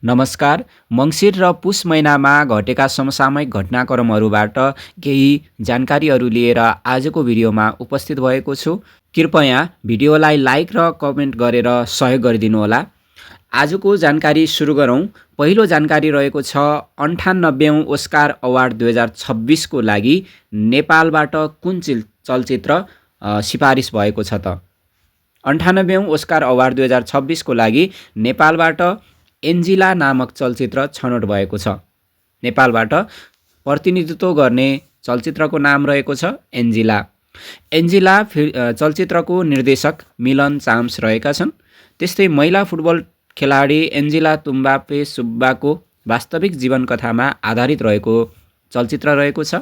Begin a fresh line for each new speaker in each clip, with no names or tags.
नमस्कार। मङ्सिर र पुस महिनामा घटेका समसामयिक घटनाक्रमहरूबाट केही जानकारीहरू लिएर आजको भिडियोमा उपस्थित भएको छु। कृपया भिडियोलाई लाइक र कमेन्ट गरेर सहयोग गरिदिनुहोला। आजको जानकारी सुरु गरौँ। पहिलो जानकारी रहेको छ 98औं ओस्कार अवार्ड 2026 को लागि नेपालबाट कुन चलचित्र सिफारिस भएको छ त? 98औं ओस्कार अवार्ड 2026 को लागि नेपालबाट एन्जिला नामक चलचित्र छनौट भएको छ। नेपालबाट प्रतिनिधित्व गर्ने चलचित्रको नाम रहेको छ एन्जिला। एन्जिला चलचित्रको निर्देशक मिलन चाम्स रहेका छन्। त्यस्तै महिला फुटबल खेलाडी एन्जिला तुम्बापे सुब्बाको वास्तविक जीवन कथामा आधारित रहेको चलचित्र रहेको छ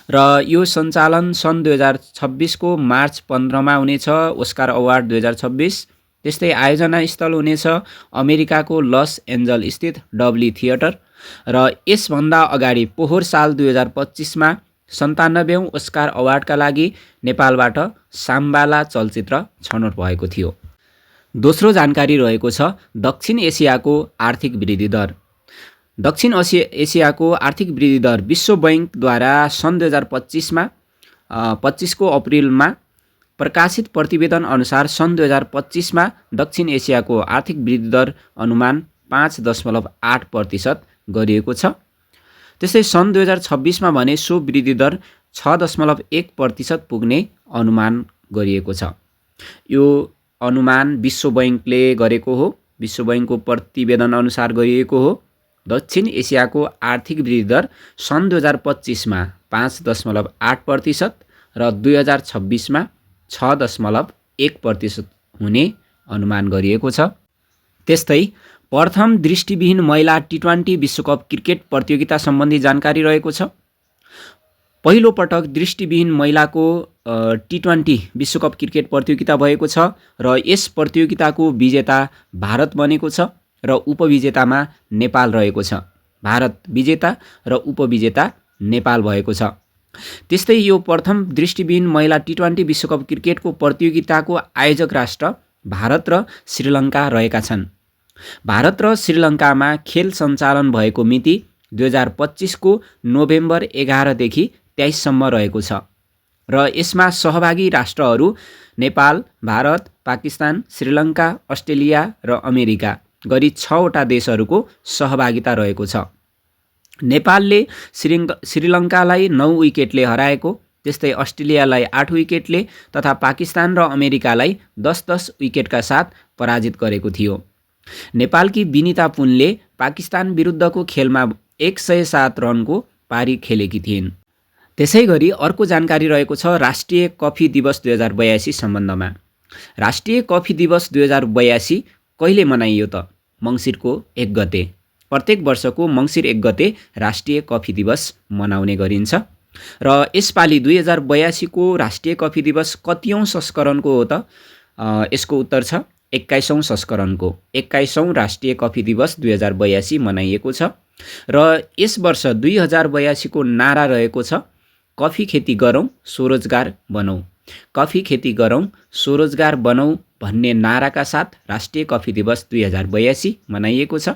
र यो सञ्चालन सन् 2026 को मार्च 15 मा हुनेछ। Oscar award 2026। त्यस्तै आयोजना स्थल हुनेछ अमेरिकाको लस एन्जल स्थित डब्ली थिएटर र यसभन्दा अगाडि पोहोर साल 2025 मा 97औं ओस्कार अवार्डका लागि नेपालबाट साम्बाला चलचित्र छनौट भएको थियो। दोस्रो जानकारी रहेको छ दक्षिण एसियाको आर्थिक वृद्धि दर। दक्षिण एसियाको आर्थिक वृद्धि दर विश्व बैंकद्वारा सन् 2025 मा 25 को अप्रिलमा प्रकाशित प्रतिवेदन अनुसार सन् 2025 मा दक्षिण एसियाको आर्थिक वृद्धि दर अनुमान 5.8% गरिएको छ। त्यस्तै सन् 2026 मा भने सो वृद्धि दर 6.1% पुग्ने अनुमान गरिएको छ। यो अनुमान विश्व बैंकले गरेको हो। विश्व बैंकको प्रतिवेदन अनुसार गरिएको हो। दक्षिण एसियाको आर्थिक वृद्धि दर सन् 2025 मा 5.8% र 2026 मा 6.1% हुने अनुमान गरिएको छ। त्यस्तै प्रथम दृष्टिविहीन महिला T20 विश्वकप क्रिकेट प्रतियोगिता सम्बन्धी जानकारी रहेको छ। पहिलो पटक दृष्टिविहीन महिलाको T20 विश्वकप क्रिकेट प्रतियोगिता भएको छ र यस प्रतियोगिताको विजेता भारत बनेको छ र उपविजेतामा नेपाल रहेको छ। भारत विजेता र उपविजेता नेपाल भएको छ। त्यस्तै यो प्रथम दृष्टिविहीन महिला T20 विश्वकप क्रिकेटको प्रतियोगिताको आयोजक राष्ट्र भारत र श्रीलङ्का रहेका छन्। भारत र श्रीलङ्कामा खेल सञ्चालन भएको मिति 2025 को नोभेम्बर 11 देखि 23 सम्म रहेको छ र यसमा सहभागी राष्ट्रहरू नेपाल, भारत, पाकिस्तान, श्रीलङ्का, अस्ट्रेलिया र अमेरिका गरी 6 वटा देशहरूको सहभागिता रहेको छ। नेपालले श्रीलङ्कालाई 9 विकेटले हराएको, त्यस्तै अस्ट्रेलियालाई 8 विकेटले तथा पाकिस्तान र अमेरिकालाई 10-10 विकेटका साथ पराजित गरेको थियो। नेपालकी विनिता पुनले पाकिस्तान विरुद्धको खेलमा 107 रनको पारी खेलेकी थिइन्। त्यसैगरी अर्को जानकारी रहेको छ राष्ट्रिय कफी दिवस 2082 सम्बन्धमा। राष्ट्रिय कफी दिवस 2082 कहिले मनाइयो त? मङ्सिरको 1 गते। प्रत्येक वर्षको मङ्सिर 1 गते राष्ट्रिय कफी दिवस मनाउने गरिन्छ र यसपालि 2082 को राष्ट्रिय कफी दिवस कतिऔं संस्करणको हो त? यसको उत्तर छ 21औं संस्करणको। 21औं राष्ट्रिय कफी दिवस 2082 मनाइएको छ र यस वर्ष 2082 को नारा रहेको छ कफी खेती गरौँ स्वरोजगार बनौँ। कफी खेती गरौँ स्वरोजगार बनौँ भन्ने नाराका साथ राष्ट्रिय कफी दिवस 2082 मनाइएको छ।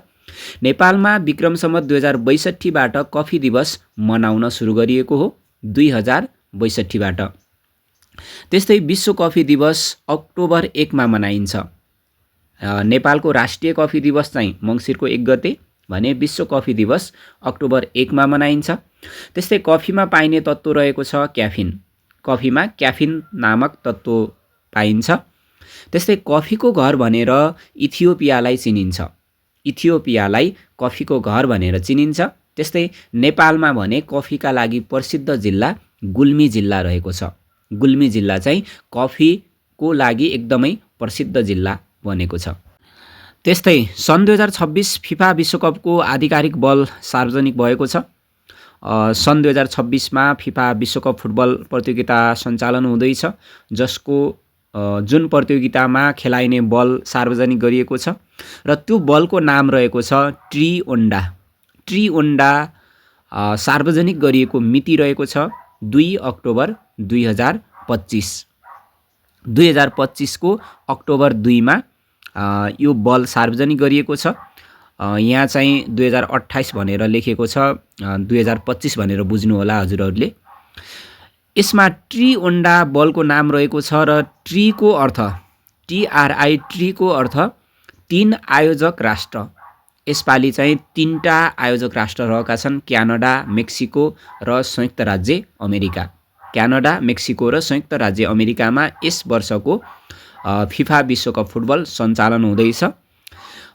नेपालमा विक्रम सम्वत 2062 बाट कफी दिवस मनाउन सुरु गरिएको हो 2062 बाट। त्यस्तै विश्व कफी दिवस अक्टोबर 1 मा मनाइन्छ। नेपालको राष्ट्रिय कफी दिवस चाहिँ मङ्सिरको 1 गते भने विश्व कफी दिवस अक्टोबर 1 मा मनाइन्छ। त्यस्तै कफीमा पाइने तत्त्व रहेको छ क्याफिन। कफीमा क्याफिन नामक तत्त्व पाइन्छ। त्यस्तै कफीको घर भनेर इथियोपियालाई चिनिन्छ। इथियोपियालाई कफीको घर भनेर चिनिन्छ। त्यस्तै नेपालमा भने कफीका लागि प्रसिद्ध जिल्ला गुल्मी जिल्ला रहेको छ। गुल्मी जिल्ला चाहिँ कफीको लागि एकदमै प्रसिद्ध जिल्ला बनेको छ। त्यस्तै सन् 2026 फिफा विश्वकपको आधिकारिक बल सार्वजनिक भएको छ। सन् 2026 मा फिफा विश्वकप फुटबल प्रतियोगिता सञ्चालन हुँदैछ जसको जुन प्रतियोगितामा खेलाइने बल सार्वजनिक गरिएको छ र त्यो बलको नाम रहेको छ ट्रिओन्डा। ट्रिओन्डा सार्वजनिक गरिएको मिति रहेको छ 2 अक्टोबर 2025। 2025 को अक्टोबर 2 मा यो बल सार्वजनिक गरिएको छ यहाँ चाहिँ 2028 भनेर लेखेको छ, 2025 भनेर बुझ्नु होला हजुरहरूले। यसमा ट्रिओन्डा बलको नाम रहेको छ र ट्रीको अर्थ TRI ट्रीको अर्थ 3 आयोजक राष्ट्र। यसपालि चाहिँ 3टा आयोजक राष्ट्र रहेका छन्, क्यानाडा, मेक्सिको र संयुक्त राज्य अमेरिका। क्यानाडा, मेक्सिको र संयुक्त राज्य अमेरिकामा यस वर्षको फिफा विश्वकप फुटबल सञ्चालन हुँदैछ।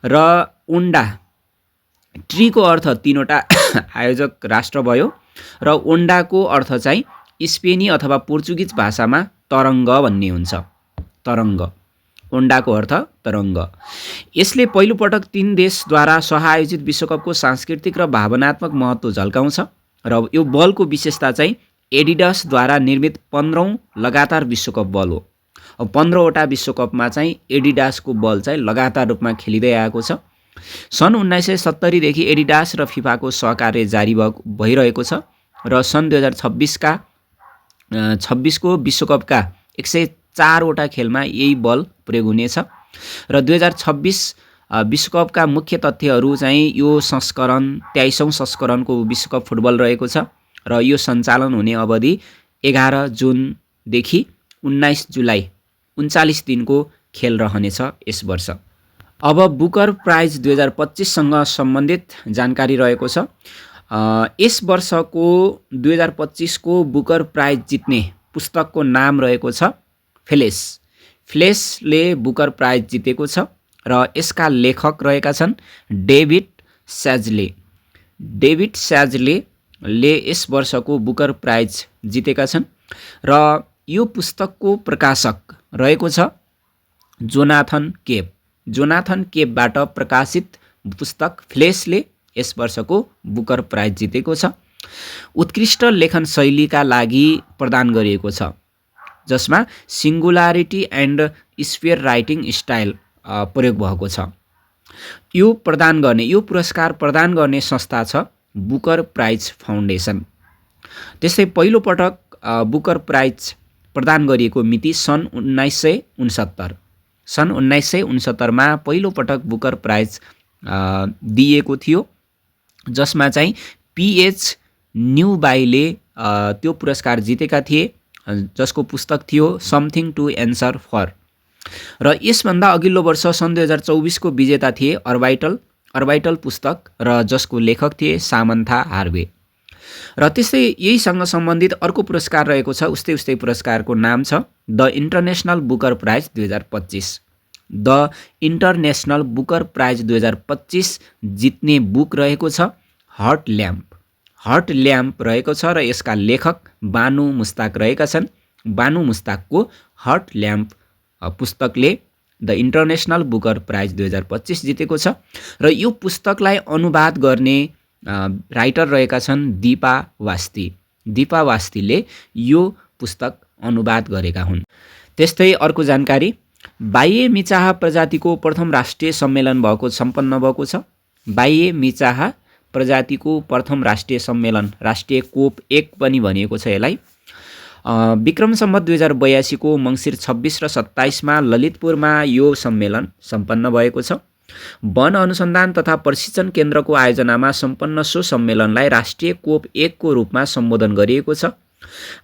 र ओन्डा ट्रीको अर्थ 3वटा आयोजक राष्ट्र भयो र ओन्डाको अर्थ चाहिँ स्पेनी अथवा पोर्चुगिज भाषामा तरङ्ग भन्ने हुन्छ। तरङ्ग, ओन्डाको अर्थ तरङ्ग। यसले पहिलोपटक 3 देशद्वारा सहआयोजित विश्वकपको सांस्कृतिक र भावनात्मक महत्त्व झल्काउँछ र यो बलको विशेषता चाहिँ एडिडासद्वारा निर्मित 15औं लगातार विश्वकप बल हो। अब 15वटा विश्वकपमा चाहिँ एडिडासको बल चाहिँ लगातार रूपमा खेलिँदै आएको छ। सन् 1970 देखि एडिडास र फिफाको सहकार्य जारी भइरहेको छ र सन् 2026 को विश्वकपका 104वटा खेलमा यही बल प्रयोग हुनेछ र 2026 विश्वकपका मुख्य तथ्यहरू चाहिँ यो संस्करण 23औं संस्करणको विश्वकप फुटबल रहेको छ र यो सञ्चालन हुने अवधि 11 जुनदेखि 19 जुलाई 39 दिनको खेल रहनेछ यस वर्ष। अब बुकर प्राइज 2025 सँग सम्बन्धित जानकारी रहेको छ। यस वर्षको 2025 को बुकर प्राइज जित्ने पुस्तकको नाम रहेको छ फ्लेश। फ्लेशले बुकर प्राइज जितेको छ र यसका लेखक रहेका छन् डेभिड स्याजले। डेभिड स्याजले यस वर्षको बुकर प्राइज जितेका छन् र यो पुस्तकको प्रकाशक रहेको छ जोनाथन केप। जोनाथन केपबाट प्रकाशित पुस्तक फ्लेशले यस वर्षको बुकर प्राइज जितेको छ। उत्कृष्ट लेखन शैलीका लागि प्रदान गरिएको छ जसमा सिङ्गुलारिटी एन्ड स्फियर राइटिङ स्टाइल प्रयोग भएको छ। यो पुरस्कार प्रदान गर्ने संस्था छ बुकर प्राइज फाउन्डेसन। त्यस्तै पहिलो पटक बुकर प्राइज प्रदान गरिएको मिति सन् 1969। सन् 1969 मा पहिलो पटक बुकर प्राइज दिएको थियो जसमा चाहिँ PH न्युबाईले त्यो पुरस्कार जितेका थिए जसको पुस्तक थियो समथिङ टु एन्सर फर। र यसभन्दा अघिल्लो वर्ष सन् 2024 को विजेता थिए अर्बाइटल पुस्तक र जसको लेखक थिए सामन्था हार्वे। र त्यस्तै यहीसँग सम्बन्धित अर्को पुरस्कार रहेको छ। उस्तै पुरस्कारको नाम छ the International Booker Prize 2025। The International Booker Prize 2025 जित्ने बुक रहेको छ हट ल्याम्प रहेको छ र यसका लेखक बानु मुस्ताक रहेका छन्। बानु मुस्ताकको हट ल्याम्प पुस्तकले द इन्टरनेसनल बुकर प्राइज 2025 जितेको छ र यो पुस्तकलाई अनुवाद गर्ने राइटर रहेका छन् दीपा वास्ती। दीपा वास्तीले यो पुस्तक अनुवाद गरेका हुन्। त्यस्तै अर्को जानकारी, बाह्य मिचाहा प्रजातिको प्रथम राष्ट्रिय सम्मेलन सम्पन्न भएको छ। बाह्य मिचाहा प्रजातिको प्रथम राष्ट्रिय सम्मेलन, राष्ट्रिय कोप 1 पनि भनिएको छ यसलाई, विक्रम सम्वत 2082 को मङ्सिर 26 र 27 मा ललितपुरमा यो सम्मेलन सम्पन्न भएको छ। वन अनुसन्धान तथा प्रशिक्षण केन्द्रको आयोजनामा सम्पन्न सो सम्मेलनलाई राष्ट्रिय कोप 1 को रूपमा सम्बोधन गरिएको छ।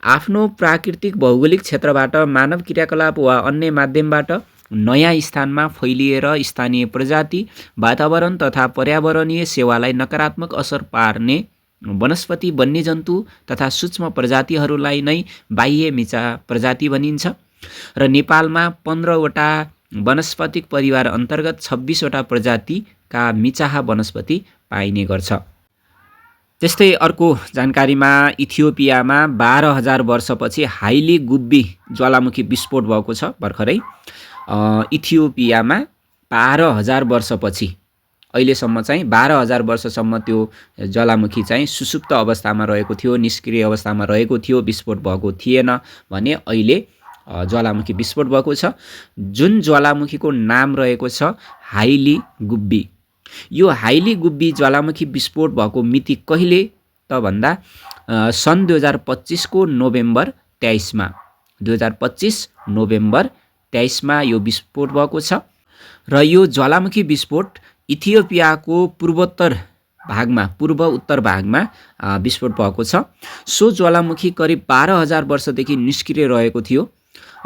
आफ्नो प्राकृतिक भौगोलिक क्षेत्रबाट मानव क्रियाकलाप वा अन्य माध्यमबाट नयाँ स्थानमा फैलिएर स्थानीय प्रजाति, वातावरण तथा पर्यावरणीय सेवालाई नकारात्मक असर पार्ने वनस्पति, वन्यजन्तु तथा सूक्ष्म प्रजातिहरूलाई नै बाह्य मिचाहा प्रजाति भनिन्छ र नेपालमा 15वटा वनस्पतिक परिवार अन्तर्गत 26वटा प्रजातिका मिचाहा वनस्पति पाइने गर्छ। त्यस्तै अर्को जानकारीमा इथियोपियामा 12,000 वर्षपछि हाइली गुब्बी ज्वालामुखी विस्फोट भएको छ भर्खरै। इथियोपियामा 12,000 वर्षपछि, अहिलेसम्म चाहिँ 12,000 वर्षसम्म त्यो ज्वालामुखी चाहिँ सुसुप्त अवस्थामा रहेको थियो, निष्क्रिय अवस्थामा रहेको थियो, विस्फोट भएको थिएन भने अहिले ज्वालामुखी विस्फोट भएको छ। जुन ज्वालामुखीको नाम रहेको छ हाइली गुब्बी। यो हाइली गुब्बी ज्वालामुखी विस्फोट भएको मिति कहिले त भन्दा सन् 2025 को नोभेम्बर 23 मा 2025 नोभेम्बर 23 मा यो विस्फोट भएको छ र यो ज्वालामुखी विस्फोट इथियोपियाको पूर्व उत्तर भागमा विस्फोट भएको छ। सो ज्वालामुखी करिब 12,000 वर्षदेखि निष्क्रिय रहेको थियो।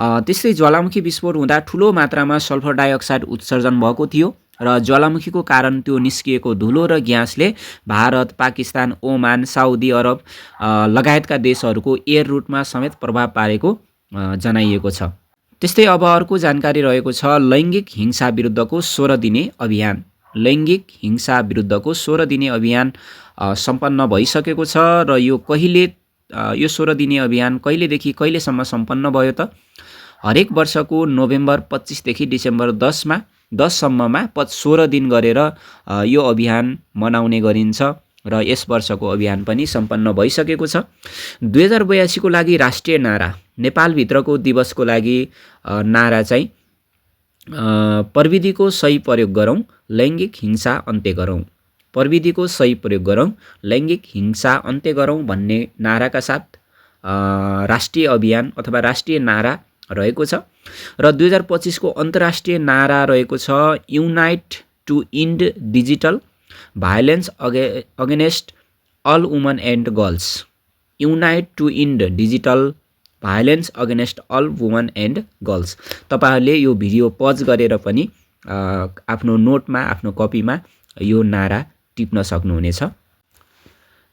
त्यस्तै ज्वालामुखी विस्फोट हुँदा ठुलो मात्रामा सल्फर डाइअक्साइड उत्सर्जन भएको थियो र ज्वालामुखीको कारण त्यो निस्किएको धुलो र ग्यासले Bharat, Pakistan, Oman, Saudi Arab लगायतका देशहरूको एयर रुटमा समेत प्रभाव पारेको जनाइएको छ। त्यस्तै अब अर्को जानकारी रहेको छ लैङ्गिक हिंसा विरुद्धको 16 दिने अभियान। लैङ्गिक हिंसा विरुद्धको 16 दिने अभियान सम्पन्न भइसकेको छ र यो 16 दिने अभियान कहिलेदेखि कहिलेसम्म सम्पन्न भयो त? हरेक वर्षको नोभेम्बर 25 देखि डिसेम्बर 10 सम्ममा 16 दिन गरेर यो अभियान मनाउने गरिन्छ र यस वर्षको अभियान पनि सम्पन्न भइसकेको छ। 2082 को लागि राष्ट्रिय नारा, नेपालभित्रको दिवसको लागि नारा चाहिँ प्रविधिको सही प्रयोग गरौँ, लैङ्गिक हिंसा अन्त्य गरौँ। प्रविधिको सही प्रयोग गरौँ, लैङ्गिक हिंसा अन्त्य गरौँ भन्ने नाराका साथ राष्ट्रिय अभियान अथवा राष्ट्रिय नारा रहेको छ र 2025 को अन्तर्राष्ट्रिय नारा रहेको छ unite to end digital violence against all women and girls. Unite to end digital violence against all women and girls. तपाईहरुले यो भिडियो पज गरेर पनि आफ्नो नोटमा, आफ्नो कपीमा यो नारा टिप्न सक्नुहुनेछ।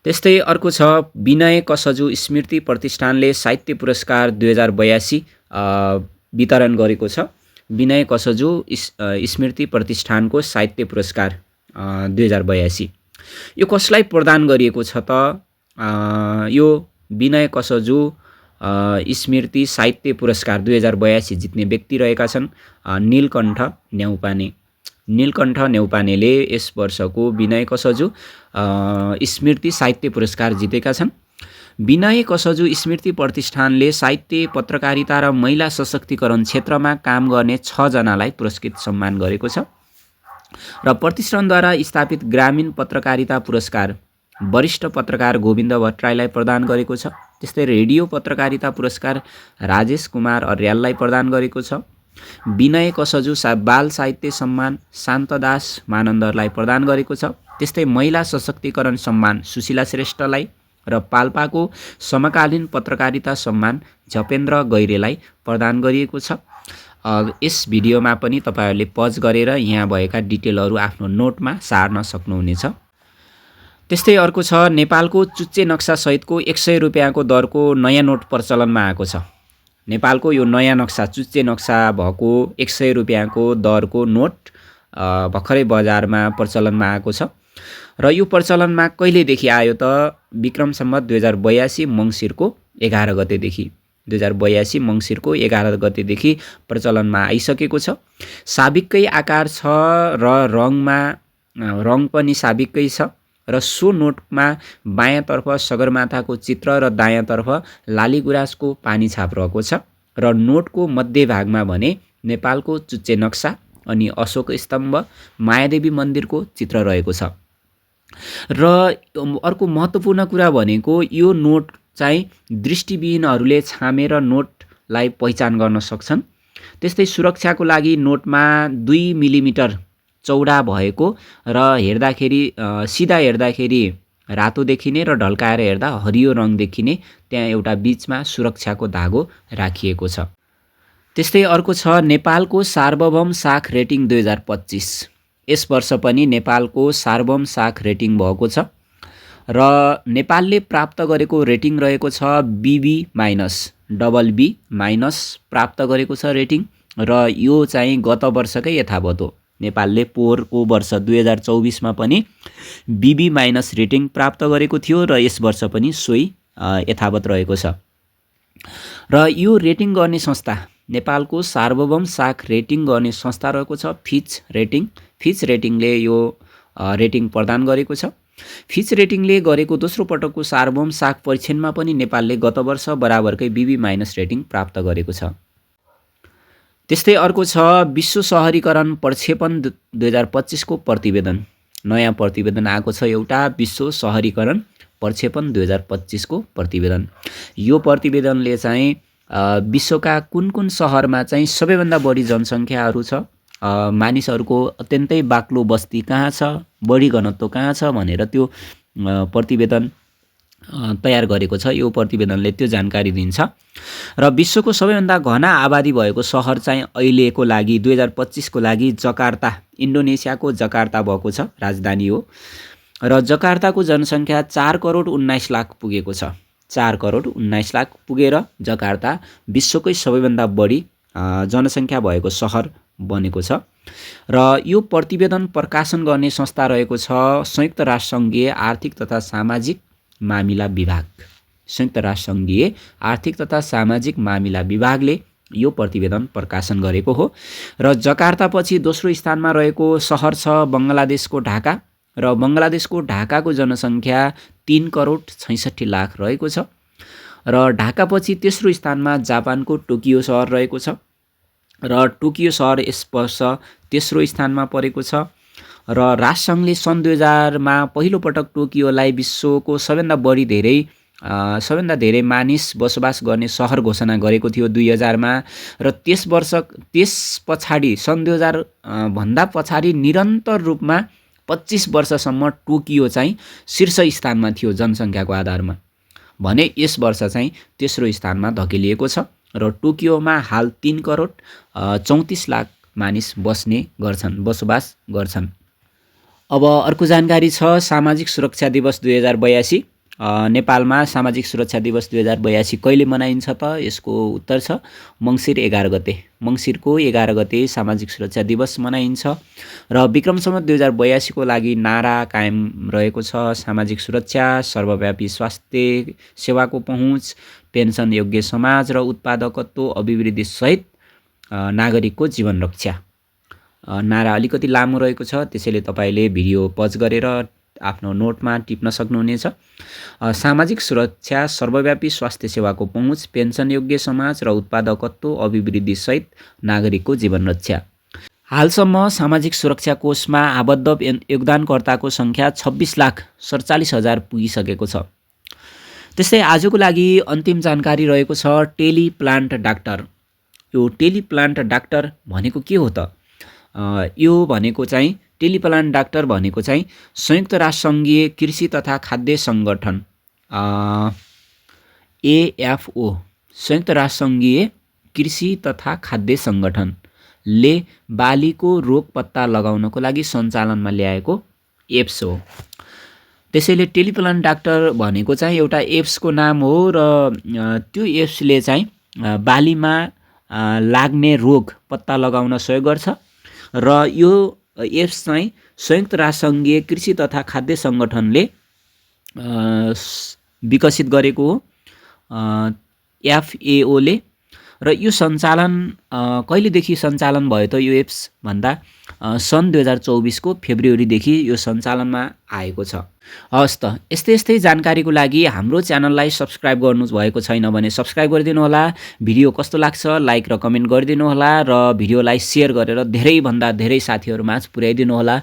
त्यस्तै अर्को छ विनय कसजु स्मृति प्रतिष्ठानले साहित्य पुरस्कार 2082 वितरण गरेको छ। विनय कसजु स्मृति प्रतिष्ठानको साहित्य पुरस्कार 2082 यो कसलाई प्रदान गरिएको छ त? यो विनय कसजु स्मृति साहित्य पुरस्कार 2082 जित्ने व्यक्ति रहेका छन् नीलकण्ठ न्यौपाने। नीलकण्ठ न्यौपानेले यस वर्षको विनय कसजु स्मृति साहित्य पुरस्कार जितेका छन्। विनय कसजु स्मृति प्रतिष्ठानले साहित्य, पत्रकारिता र महिला सशक्तिकरण क्षेत्रमा काम गर्ने 6 जनालाई पुरस्कृत सम्मान गरेको छ र प्रतिष्ठानद्वारा स्थापित ग्रामीण पत्रकारिता पुरस्कार वरिष्ठ पत्रकार गोविन्द भट्टराईलाई प्रदान गरेको छ। त्यस्तै रेडियो पत्रकारिता पुरस्कार राजेश कुमार अर्याललाई प्रदान गरेको छ। विनय कसजु बाल साहित्य सम्मान शान्तदास मानन्दरलाई प्रदान गरेको छ। त्यस्तै महिला सशक्तिकरण सम्मान सुशीला श्रेष्ठलाई र पाल्पाको समकालीन पत्रकारिता सम्मान झपेन्द्र गैरेलाई प्रदान गरिएको छ। यस भिडियोमा पनि तपाईहरुले पज गरेर यहाँ भएका डिटेलहरु आफ्नो नोटमा सार्न सक्नुहुनेछ। त्यस्तै अर्को छ नेपालको चुच्चे नक्सा सहितको 100 रुपैयाँको दरको नयाँ नोट प्रचलनमा आएको छ। नेपालको यो नयाँ नक्सा चुच्चे नक्सा भएको 100 रुपैयाँको दरको नोट भर्खरै बजारमा प्रचलनमा आएको छ र यो प्रचलनमा कहिलेदेखि आयो त? विक्रम सम्वत 2082 मङ्सिरको 11 गतेदेखि 2082 मङ्सिरको 11 गतेदेखि प्रचलनमा आइसकेको छ। साबिककै आकार छ र रङ पनि साबिककै छ र सो नोटमा बायाँतर्फ सगरमाथाको चित्र र दायाँतर्फ लालीगुराँसको पानी छाप रहेको छ र नोटको मध्यभागमा भने नेपालको चुच्चे नक्सा अनि अशोक स्तम्भ, मायादेवी मन्दिरको चित्र रहेको छ। र अर्को महत्त्वपूर्ण कुरा भनेको यो नोट चाहिँ दृष्टिविहीनहरूले छामेर नोटलाई पहिचान गर्न सक्छन्। त्यस्तै सुरक्षाको लागि नोटमा 2 मिलिमिटर चौडा भएको र सिधा हेर्दाखेरि रातो देखिने र ढल्काएर हेर्दा हरियो रङ देखिने त्यहाँ एउटा बीचमा सुरक्षाको धागो राखिएको छ। त्यस्तै अर्को छ नेपालको सार्वभौम साख रेटिङ 2025। यस वर्ष पनि नेपालको सार्वभौम साख रेटिङ भएको छ र नेपालले प्राप्त गरेको रेटिङ रहेको छ BB-BB- प्राप्त गरेको छ रेटिङ र यो चाहिँ गत वर्षकै यथावत हो। नेपालले पोहोरको वर्ष 2024 मा पनि BB- रेटिङ प्राप्त गरेको थियो र यस वर्ष पनि सोही यथावत रहेको छ। र यो रेटिङ गर्ने संस्था नेपालको सार्वभौम साख रेटिङ गर्ने संस्था रहेको छ फिच रेटिङ। फिच रेटिङले यो रेटिङ प्रदान गरेको छ। फिच रेटिङले गरेको दोस्रो पटकको सार्वभौम साख परीक्षणमा पनि नेपालले गत वर्ष बराबरकै BB- रेटिङ प्राप्त गरेको छ। त्यस्तै अर्को छ विश्व शहरीकरण प्रक्षेपण 2025 को प्रतिवेदन। नयाँ प्रतिवेदन आएको छ एउटा विश्व शहरीकरण प्रक्षेपण 2025 को प्रतिवेदन। यो प्रतिवेदनले चाहिँ विश्वका कुन कुन शहरमा चाहिँ सबैभन्दा बढी जनसङ्ख्याहरू छ मानिसहरूको अत्यन्तै बाक्लो बस्ती कहाँ छ, बढी घनत्व कहाँ छ भनेर त्यो प्रतिवेदन तयार गरेको छ। यो प्रतिवेदनले त्यो जानकारी दिन्छ। र विश्वको सबैभन्दा घना आबादी भएको सहर चाहिँ अहिलेको लागि 2025 को लागि जकार्ता, इन्डोनेसियाको जकार्ता भएको छ, राजधानी हो। र जकार्ताको जनसङ्ख्या 4 करोड 19 लाख पुगेको छ। 4 करोड 19 लाख पुगेर जकार्ता विश्वकै सबैभन्दा बढी जनसङ्ख्या भएको सहर बनेको छ। र यो प्रतिवेदन प्रकाशन गर्ने संस्था रहेको छ संयुक्त राष्ट्रसङ्घीय आर्थिक तथा सामाजिक मामिला विभाग। संयुक्त राष्ट्रसङ्घीय आर्थिक तथा सामाजिक मामिला विभागले यो प्रतिवेदन प्रकाशन गरेको हो। र जकार्तापछि दोस्रो स्थानमा रहेको सहर छ बङ्गलादेशको ढाका। र बङ्गलादेशको ढाकाको जनसङ्ख्या 3 करोड 66 लाख रहेको छ। र ढाकापछि तेस्रो स्थानमा जापानको टोकियो सहर रहेको छ। र टोकियो सहर यस वर्ष तेस्रो स्थानमा परेको छ। र राष्ट्रसङ्घले सन् 2000 मा पहिलोपटक टोकियोलाई विश्वको सबैभन्दा सबैभन्दा धेरै मानिस बसोबास गर्ने सहर घोषणा गरेको थियो 2000 मा। र त्यस पछाडि सन् 2000 भन्दा पछाडि निरन्तर रूपमा 25 वर्षसम्म टोकियो चाहिँ शीर्ष स्थानमा थियो जनसङ्ख्याको आधारमा भने यस वर्ष चाहिँ तेस्रो स्थानमा धकेलिएको छ। र टोकियोमा हाल 3 करोड 34 लाख मानिस बसोबास गर्छन्। अब अर्को जानकारी छ सामाजिक सुरक्षा दिवस 2082। नेपालमा सामाजिक सुरक्षा दिवस 2082 कहिले मनाइन्छ त? यसको उत्तर छ मङ्सिर 11 गते। मङ्सिरको 11 गते सामाजिक सुरक्षा दिवस मनाइन्छ। र विक्रम सम्वत 2082 को लागि नारा कायम रहेको छ सामाजिक सुरक्षा, सर्वव्यापी स्वास्थ्य सेवाको पहुँच, पेन्सन योग्य समाज र उत्पादकत्व अभिवृद्धि सहित नागरिकको जीवन रक्षा। नारा अलिकति लामो रहेको छ, त्यसैले तपाईले भिडियो पज गरेर आफ्नो नोटमा टिप्न सक्नुहुनेछ। सामाजिक सुरक्षा, सर्वव्यापी स्वास्थ्य सेवाको पहुँच, पेन्सन योग्य समाज र उत्पादकत्व अभिवृद्धि सहित नागरिकको जीवन रक्षा। हालसम्म सामाजिक सुरक्षा कोषमा आबद्ध योगदानकर्ताको सङ्ख्या 26,47,000 पुगिसकेको छ। त्यस्तै आजको लागि अन्तिम जानकारी रहेको छ टेलिप्लान्ट डाक्टर। यो टेलिप्लान्ट डाक्टर भनेको के हो त? यो भनेको चाहिँ टेलिप्लान्ट डाक्टर भनेको चाहिँ संयुक्त राष्ट्रसङ्घीय कृषि तथा खाद्य सङ्गठन AFO, संयुक्त राष्ट्रसङ्घीय कृषि तथा खाद्य सङ्गठनले बालीको रोग पत्ता लगाउनको लागि सञ्चालनमा ल्याएको एप्स हो। त्यसैले टेलिप्लान्ट डाक्टर भनेको चाहिँ एउटा एप्सको नाम हो र त्यो एप्सले चाहिँ बालीमा लाग्ने रोग पत्ता लगाउन सहयोग गर्छ। र यो एप्स चाहिँ संयुक्त राष्ट्रसङ्घीय कृषि तथा खाद्य सङ्गठनले विकसित गरेको हो, FAO ले। र यो सञ्चालन कहिलेदेखि सञ्चालन भयो त यो एप्स भन्दा सन् 2024 को फेब्रुअरीदेखि यो सञ्चालनमा आएको छ। हवस् त, यस्तै जानकारीको लागि हाम्रो च्यानललाई सब्स्क्राइब गर्नु भएको छैन भने सब्स्क्राइब गरिदिनु होला। भिडियो कस्तो लाग्छ लाइक र कमेन्ट गरिदिनु होला र भिडियोलाई सेयर गरेर धेरैभन्दा धेरै साथीहरूमाझ पुर्याइदिनु होला।